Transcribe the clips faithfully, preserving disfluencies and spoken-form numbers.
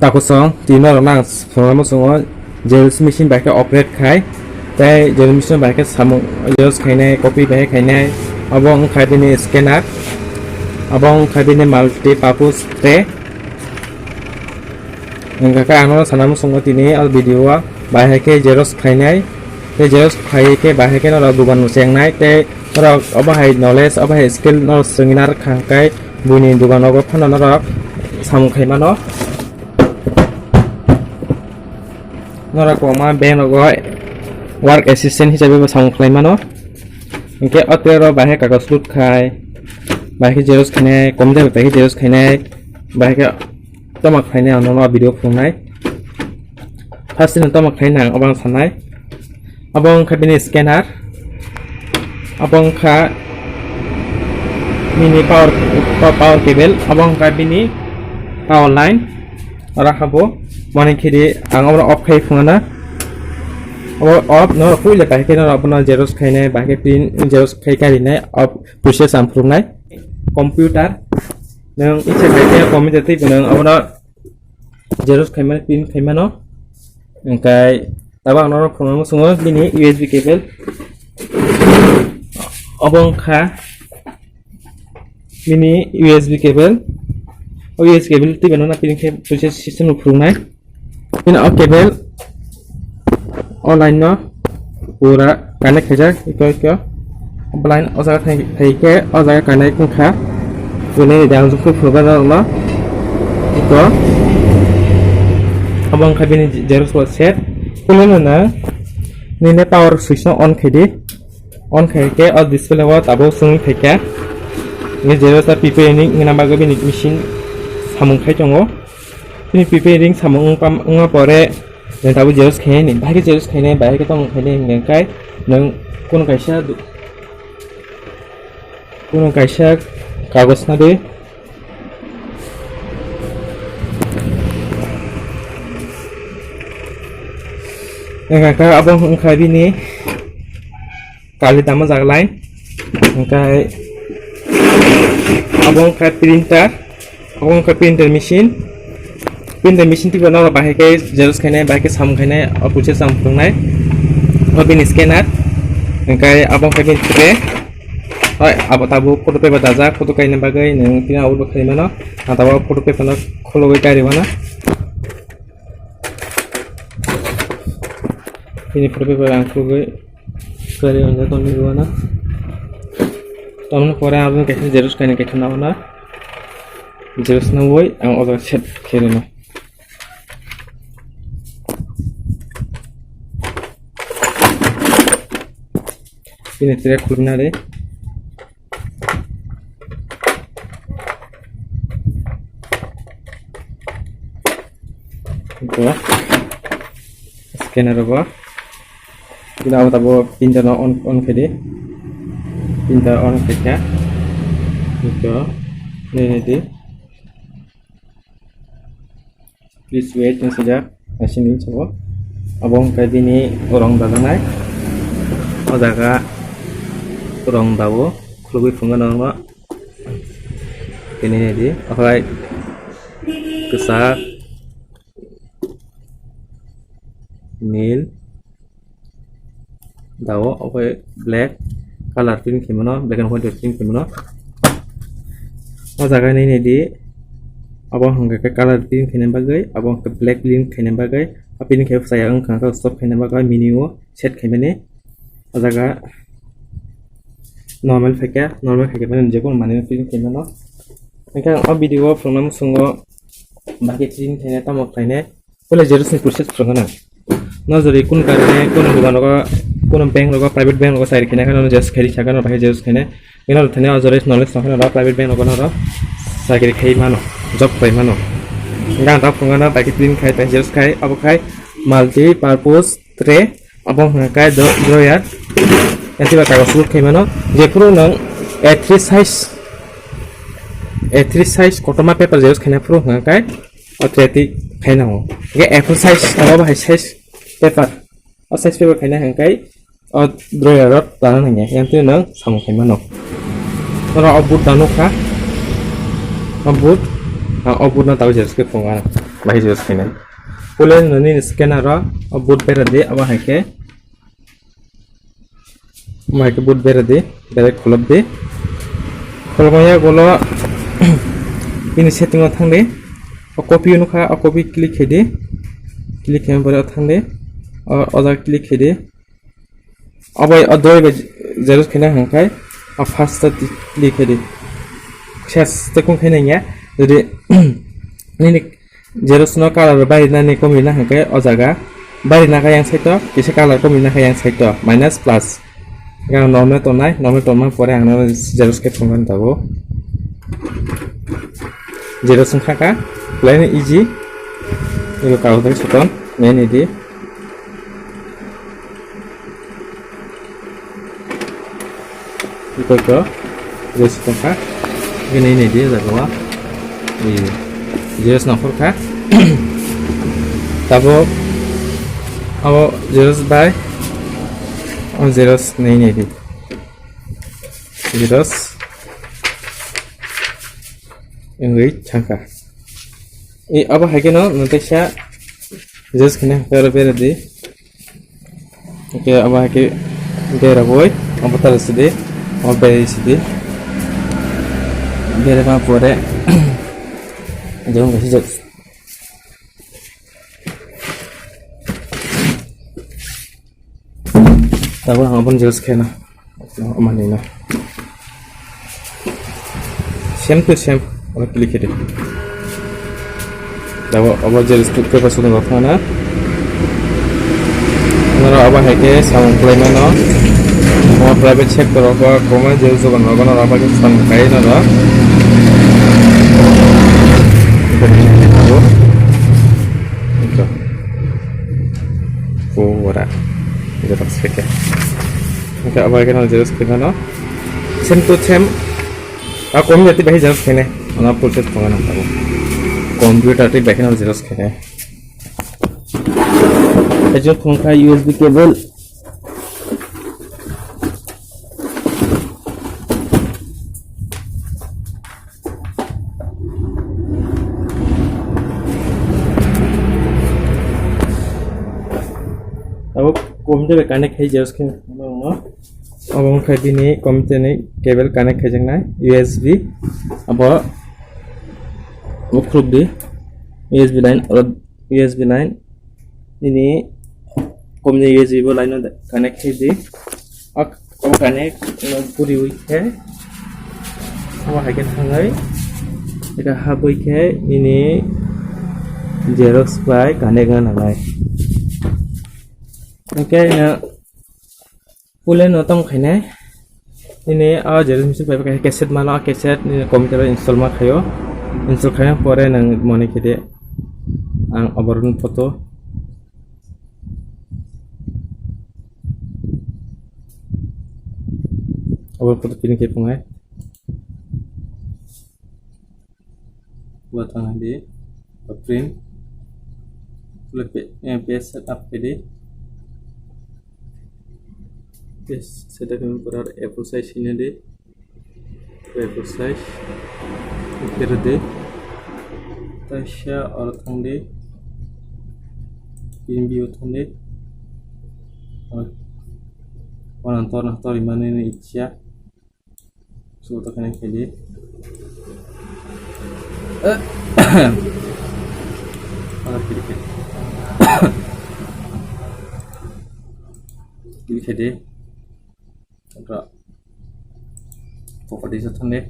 Takusong, tini norok nang phunukna muchungo, Xerox machine bai khe operate khai, tei Xerox machine bai khe samung Xerox khainai, copy bai khe khainai, abo wngkha bini scanner, abo wngkha bini multi purpose tray. Hwnkha khe ang nono sana muchungo tini o video o bai hai khe Xerox khainai, tei Xerox khai khe bai hai khe norok dugan bo chengnai, tei norok obo hai knowledge, obo hai skill norok swngwi narwkha hwnkhe buini dugan nogo phano norok samung khai mano. Norok kwbangma bank rogo work assistant hisabe bo samung khlai mano. Hwnkhe o tray rok bahai kagoj lut khai, bahai khe Xerox khainai, computer bai khe Xerox khainai, bahai khe tamo khainai ang nono o video phunuknai. First ni tamo khainai ang obo ang sanai. Abo wngkha bini scanner, abo wngkha bini power, power cable, abo wngkha bini power line. Oro habo mani khidi ang obono off khai phunukna. Obo off no puila bahai khe no abono Xerox khainai, bahai khe print Xerox khai karinai, off process ang phunuknai. Computer, nwng isa khai khe computer tei nwng abono Xerox khaimani, print khaimano. Hwnkhe tabuk ang nono phunukna muchungo bini U S B cable. Obo wngkha bini U S B cable. O U S B cable twibo nono print khai process system no phunuknai. Bini o cable o line no pura connect khaijak, iko, iko. Blind o jaga thai, thai khe o jaga connect wngkha. Bini dang jukhu phunugo norokno. Iko. Obo wngkha bini Xerox board set. Kulino na nini power switch no on khaidi. On khai khe o display o tabuk swngwi phaikha. Nini Xerox a preparing wngna bagwi bini machine samung khai tongo. Bini preparing samung wngpa, wngma pore nwng tabuk Xerox khainai ni, bahai khe Xerox khainai, bahai khe tamo khainai hwnkhe nwng kunu kaisa du-, kunu kaisa kagoj nadi. Wngkha khe abo wngkha bini kali tamo jaga line. Hwnkhe abo wngkha printer, abo wngkha printer machine. Printer machine twibo norok bahai khe Xerox khainai, bahai khe samung khainai, o puisa samung phunuknai. O bini scanner, hwnkhe abo wngkha bini tray. Hoi, abo tabuk photo paper dajak, photo kaina bagwi nwng tini abo khaimano. Ang tabuk photo paper no khologwi kairimano. Bini photo paper ang khologwi kari wngjak tongwi rwna. Tamoni pore ang kaisa Xerox kainwi kaisa nangna. Xerox nangwi ang o jaga save khe rwna. Bini tray khulukna de. Ito. Scanner rogo. Ito abo tabo printer no on, on khe di. Printer on khe kha. Ito. Nini di. Please wait, hwnwi swijak, asini sabo. Abo wngkha bini rong dajaknai. O jaga rong dao, khulugwi phunukgwi norokno. Tini nai di, okhai kwchak, nil, dao, okhai black color print khaimano, black and white print khaimano. O jaga nini di, abo hwnkha khe color print khaina bagwi, abo hwnkha black print khaina bagwi, o print khai saya wngkha khe stop khaina bagwi, mini o set khaimani. O jaga normal phaikha, normal khaikhe mani jekono manwi print khaimano. Hwnkhe ang o video o phunukna muchungo bahai khe print khaina tamo khlainai. Puila Xerox ni process phwrwngna. No jori kun karne kun dugan rogo, kun bank rogo, private bank rogo chakri khaina kheno Xerox khairi sakano bahai Xerox khaina. Ino thani o jori knowledge tong kheno private bank rogo no chakri khai mano, job khai mano. Gang ta phwrwngna bahai khe print khai, bahai Xerox khai, abo khai multi purpose tray, abo hwnka khe dro-, drawer. Entiba kagos lut khai mano. Jephuru nwng A three size, A three size kotorma paper Xerox khaina phuru hwnka khe o tray twi khaina ho. Ge A four size, abo bahai size paper. O size paper khaina hwnka khe o drawer rok tana nangya. Yang twi nwng samung khai mano. Oro o board tano kha. O board, ah, o board no tabo Xerox khe phunga. Bahai xerox khainai. Pule no nini scanner o, o boot bera di, abo hai khe. Abo hai khe boot bera di, bera khulop di. Khulopmaya golo bini setting o thang di. O copy nukha, o copy click khai di. Click khai pore o thang di. O, o jaga click khai di. Obo o doi bai xerox khaina hwnkhai, o first ta click khai di. Ses te kung khaina ya. Jodi nini xerox no color bai nani komi na hwnkhai o jaga. Bai na kha yang side o, kisa color komi na kha yang side o, minus plus. Ga normal tongnai, normal tongma pore ang no xerox khe thwngna tabo. Xerox wngkha kha, plain easy. Ego kagoz bai soton, main idi. Ito ito, jeros tongkha. Ini ini dia jaga wa. Iya. Jeros nongkhor kha. Tabo abo jeros bai. O jeros ini ini di. Jeros. Ini changka. I abo hai khe no nang teisa jeros khene hokhe oro bera di. Oke, abo hai khe bera boi, abo tala sidi, abo bera sidi. Bera ma pore, jong kasi jok. Tabo ang abon jeros khena. Amani na. Same to same. Oro click khe di. Tabo abo jeros tu ke pasu dong thana. Nara abo hai khe samung khlai mano. Mo private sector o ba koma jeros dogan rogo nara abo khe samung khai nara. Ito. Pura. Jeros khe. Oke, abo hai khe nara jeros khe mano. Same to same. A kom jati bai jeros khene. Ana process tonga nang tabo. Computer ti bai khene jeros khene. Ejo khongkha U S B cable. Abo computer bai connect khai jeros khene. Abo wngkha bini computer ni cable connect khaijaknai U S B. Abo, abo khuluk di U S B line, oro U S B line nini computer ni U S B bo line o connect khai di. Ak, o connect no puri ui khe, abo hai khe thangwi, eka habwi khe nini xerox bai connect wngna nangnai. Hingkhe ino Pule no tong khainai. Nini o xerox machine pai khe cassette mano, o cassette nini computer o install ma khaio. Install khaina pore nang moni khe de. Ang oborok ni photo. Oborok photo tini khe phungai. Bo thang di, bo print. Pule pe-, eh, page setup khe di. Page setup khe pura A four size hino di. A four size. Khe di. Taisa oro thang di. Print view thang di. Oro, oro torna tori mani ni ichya. Sudah kena kedi. Ada kiri kedi. Kiri kedi. Ada properties atang deh.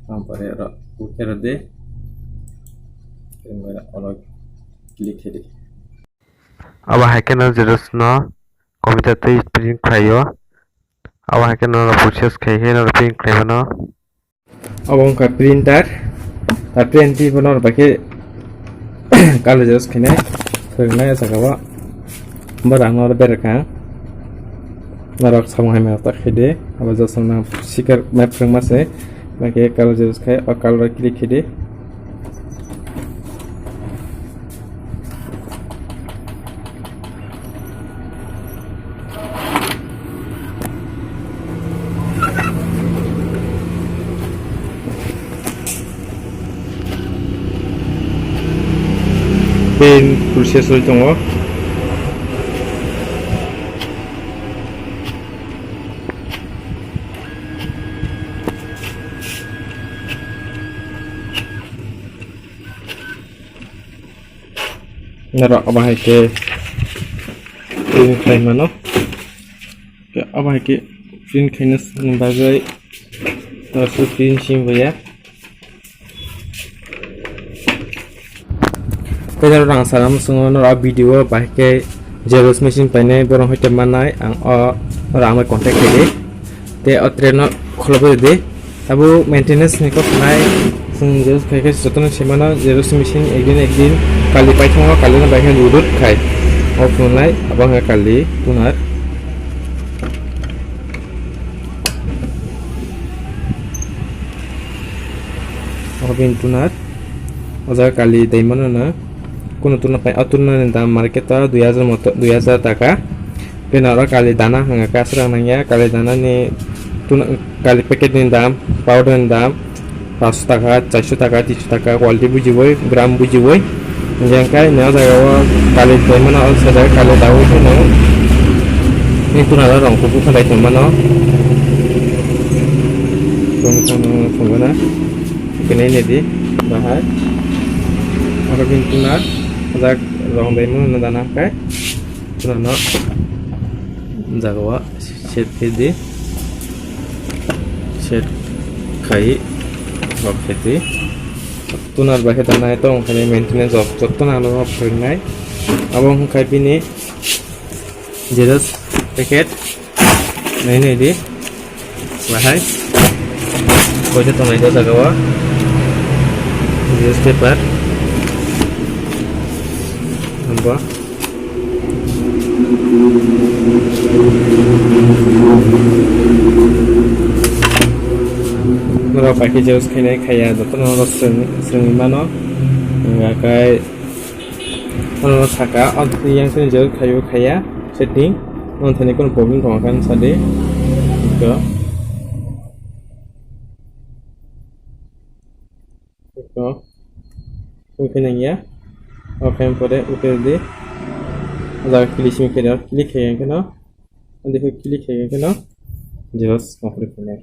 Sampai ada buker deh. Kemera orang klik kedi. Abo hai khe no xerox no computer tei print khlaio. Abo hai khe no process khai khe no print khlai mano. Abo wngkha printer. Ta print twi bono bai khe color xerox khainai phwrwngnai o jaga o. Borok ang oro berai kha. Norok samung hamya ta khaide. Abo josong nang sticker map phwrwngma se. Bai khe color xerox khai o color click khaide. Paint process oi tongo. Norok obo hai khe print khlai mano. Obo hai khe print khaina bagwi norok print simi ya. Pedal rang sana musungo norok video bahai khe Xerox machine painai borok hoi manai ang o norok ang bai contact khaidi. Te o tray no khulobwi rwdi. Abo maintenance ni kok nai, chwng Xerox khai khe jotono se mano, Xerox machine ekdin ekdin kali paithago, kali no bai khe rudut khai. O phunuknai abo wngkha kali tunar. Abo bini tunar. O jaga kali dai mano na. Kuno tunar pai, o tunar ni dam market o dui hajar moto, dui hajar taka. Bini oro kali dana hwnka khe aswk rang nangya, kali dana ni tuna, kali packet ni dam, powder ni dam, paanch sho taka, char sho taka, tin sho taka, quality bujiwi, gram bujiwi. Hingke ang khe o jaga o kali tongmano, o jaga kali daui kheno. Ni tuna rong kubu khalai tongmano. Tong tong tong na. Kene ne di, bahai. Oro bini tuna, o jaga rong daimano dana khe. Tuna no jaga o. Set khe di. Set khai rok khe di. Tunar bai khe tanai tong khe maintenance rok joto no ano phwrwngnai. Abo wngkha bini Xerox packet. Nai nai di. Bahai. Koita tongnai o jaga o. Xerox paper. Abo. Norok bai khe Xerox khainai khaiya, jotono norok swng, swngwi mano. Hwnga khe norok saka, o yang sini Xerox khaiyo khaiya, setting. Norok thani kono problem tongkha khe sadi. Ito. Ito. Simi khe nangya. Oke, pore utel di. O jaga click simi khe do. Click khe yang khe no. Andi khe click khe yang khe no. Xerox complete khe nai.